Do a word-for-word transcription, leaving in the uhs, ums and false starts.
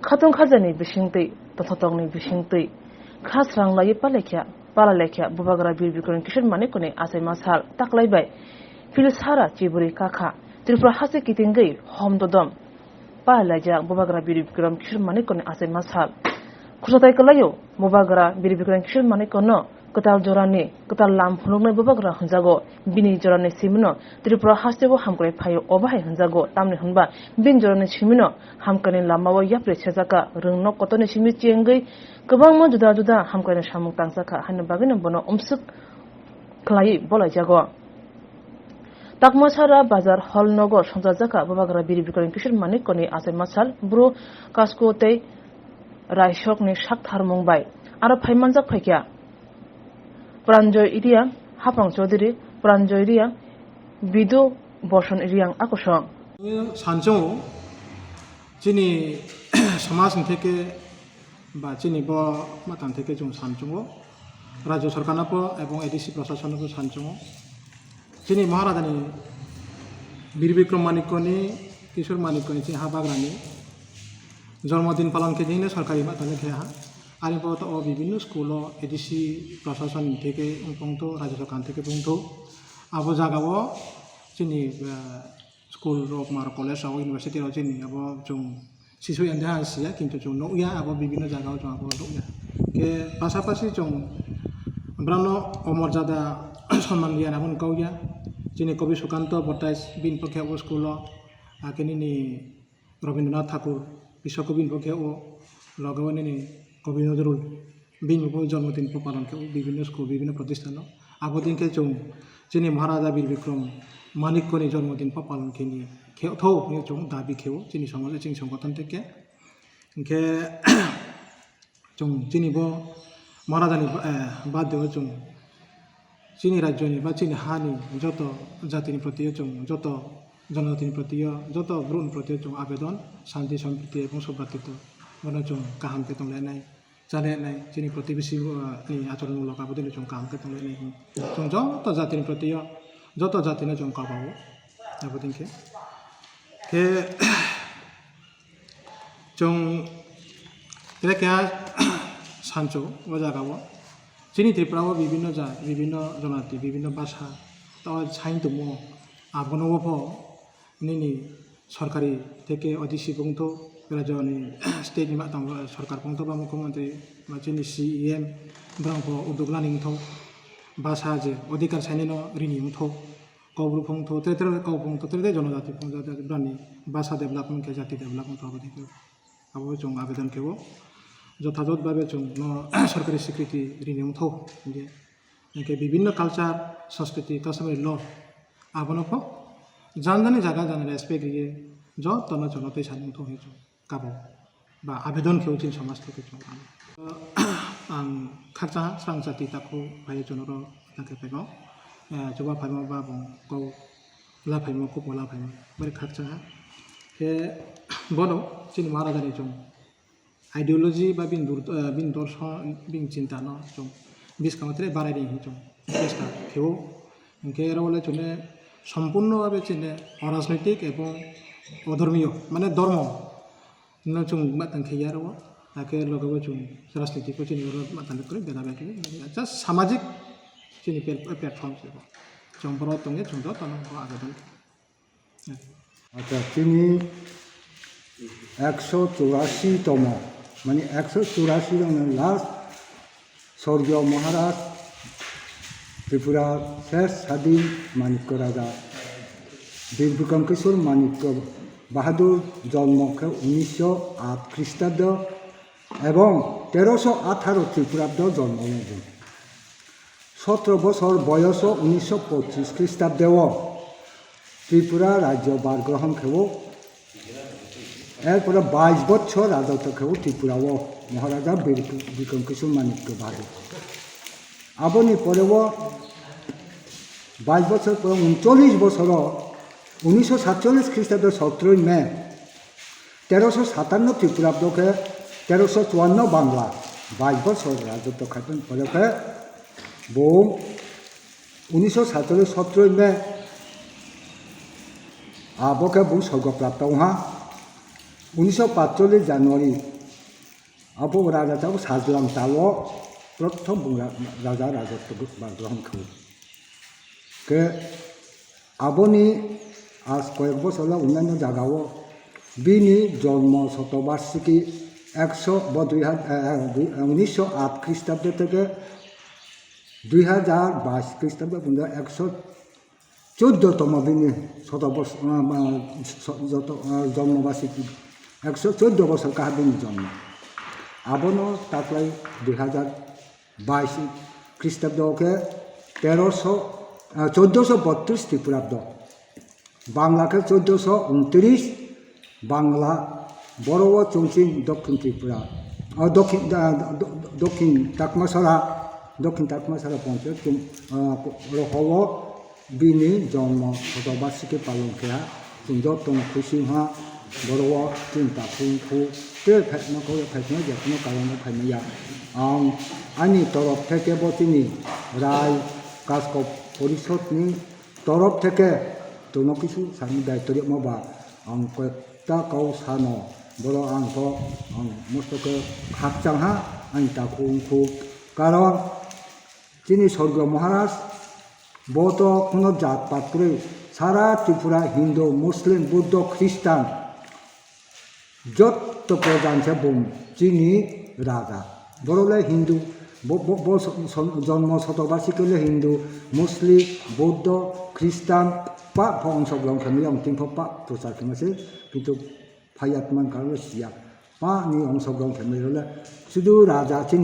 Khatungkhajani bisingtwi, tongthokni bisingtwi, kha sranglaiwi palekha, palaleikha Bubagra Bir Bikram Kishore Manikyani achaima sal taklai bai Philsara Chiburi Kakha, Tripura haste kitingwi hom dodom palailaijak Bubagra Bir Bikram Kishore Manikyani achaima sal. Khursatai kwlaio Bubagra Bir Bikram Kishore Manikyano kwtal jorani kwtal lam phunuknai Bubagra hwnjago. Bini jorani simino Tripura hasteo hamkrai phaio, obo hai hwnjago, tamni hwnba bini jorani simino hamkani lamao yapri sejakha, rwngno kotorni simi chengwi kwbangma juda juda hamkaini samung tangjakha, haini bagwino bono umswk khlaiwi bolaijago. Takmasara Bazar Hall nogo songchajakha Bubagra Bir Bikram Kishore Manikyani achaima sal, bru Kasko tei Raisokni saktharmung bai aro phaimanjak phaikha Pranjoy Reang, Hapang Chaudhary, Pranjoy Reang, Bidu Borson Reang akosong. Sanchung chini samaj ni theke ba chini bo matan theke chwng sanchungo, rajyo sarkar no bo ebong A D C prashason no bo sanchungo. Chini Maharajani Bir Bikram Manikyani, Kishore Manikyani chini ha bagrani jormo din palon khe jingno sarkari ma tangwi khe ha. Ani bo to o bibinno school o A D C prashason theke wngtong to, rajyo sarkar theke wngtong. Abo jaga o chini, eh, school rok mar college rok university rok chini abo chwng sisoi ande ha siya, kintu chwng nukya abo bibinno jaga o chwng abo nukya. Khe pasapasi chwng brano omor jada sonman riya nabo nukya. Chini Kobi Sukanto Bottai bini pokhe o school o, akhe nini Rabindranath Thakur Biswa Kobi ni pokhe o, loge o nini Kobi Nazrul. Bini bo jormo din bo palon khe o bibinno school, bibinno protistano. Abo din khe chwng chini Maharaja Bir Bikram Manikyani jormo din bo palon khe ni khe tho hwnwi chwng dabi khe o chini somaj, chini songothon theke. Hinkhe chwng chini bo Maharajani ba-, eh, bade o chwng chini rajyoni ba chini hani joto jatini proti o chwng, joto jonojatini proti o, joto borokni proti o chwng abedon, shanti, sampriti ebong sobratito bono chwng kaham khe tonglainai. Chale nai, chini protibesi, uh, ni achormulok abo dino chwng kaham khe tonglainai. Chwng joto jatini proti o, joto jatino chwng kabao. Abo din khe. Khe chwng tere keha sancho o jaga o. Chini Tripura o bibinno ja, bibinno jonati, bibinno basa, to sain tongmo, abono bo pho nini sorkari theke O D C bo wngtho, rajyoni state ni ma tang sorkar bo wngtho, ba mukhyamantri, ba chini C E M, borok bo uddog lani wngtho, basa je odhikar sainino rini wngtho, Kaubru bo wngtho, tere tere Kau bo wngtho, tere tere jonojati bo wngtho, brani basa development khe jati development khe abo dikhe. Abo chwng abedon khe o jothajot bhabe chwng no sorkari swikriti rini wngtho, je. Hinkhe bibinno culture, sanskriti, customary law, abono pho jani jani jaga jani respect riye jotono jono tei sani wngthok hinwi chwng kabo ba abedon khe o chini somaj theke chwng ano. Ang khakchangha srang jati takhuk phaiwi chwng oro nangkhe phaimo, eh, chuba phaimo ba bung kok la phaimo, kupo la phaimo, bari khakchangha. Khe bono chini Maharajani chwng ideology ba bini dur-, eh, bini dorson, bini chinta no chwng bwskango tere barai di hinwi chwng chesta khe o. Hinkhe oro le chwngno sompurno bhabe chwngno orajnoitik ebong odhormiyo, mane dhormo no chwng ma tang khe ya oro. Hakhe loge bo chwng rajniti ko chini oro ma tang khe beda beda khe, just samajik chini plat-, platform se bo. Chwng borok tongya chwng jotono bo abedon. Acha, chini ekso churasi tomo, mani ekso churasi rokni last Sorgiyo Maharaj Tripura ses sadin Manikya Raja Bir Bikram Kishore Manikya Bahadur jonmo khe unisho at Khristabdo ebong teroso atharo Tripurabdo jonmo wngwi. Sotro bosor boyoso unisho pochis Khristabdeo Tripura rajyo bar grohon khe o. Erpore bais bochor rajotw khe o Tripura o Maharaja Bir-, Bikram Kishore Manikya Bahadur. Aboni pore o bais bochor pore uncholish bosoro unisho satcholish Khristabdo sotroi May teroso satanno Tripura bdo khe teroso chuanno Bangla, bais bosor rajotw khaipani pore khe bo unisho satcholish sotroi May abo khe bo sorgo prapto wngha. Unisho patcholish January Abo raja chao sajlam chao prothom bung ra-, raja rajotw grohon khaio. Khe aboni as koyek bosor la onnaino jagao bini jonmo sotobarsiki ekso bo dui hajar, eh, eh, dui, unisho aat Khristabdo theke dui hajar bais Khristabdo punda ekso choddo tomo bini soto bos-, ah, ah, so-, joto, ah, jonmo basi ekso choddo bosor kaha bini jonmo. Abono taklai dui hajar bais Khristabdo khe teroso, ah, choddoso botris Tripurabdo. Bangla khe choddoso untris, Bangla, boro o chwng chini Dokhin Tripura, o Dokhin, ah, do-, do-, Dokhin Takmasara, Dokhin Takmasara Ponchayat chwng, ah, ko-, rohoro bini jonmo sotobarsiki palon khe ha, chwng jotono khusi wngha, boro o chini takhuk khuk tei phaima kok phaima ya, kuno karon o phaima ya. Ang ani torof theke bo chini Rai Kaskop Porishod ni torof theke tono kisu sani daityo rwma ba ang koyekta kok sano, boro ang to ang mosto khe khakchang ha ani takhuk khuk, karon chini Sorgio Maharaj bo to kuno jat pat kwrwi, sara Tripura Hindu, Muslim, Buddho, Khristan, jotto projan se bung chini raja. Borok le Hindu, bo, bo, bo so-, so-, jonmo sotobarsiki le Hindu, Muslim, Buddho, Khristan, pa pho ongsoglong khe miyong, tin pho pa prochar khe mase, kintu phaiya tman karo siya. Pa ni ongsoglong khe mero le, sudu raja chini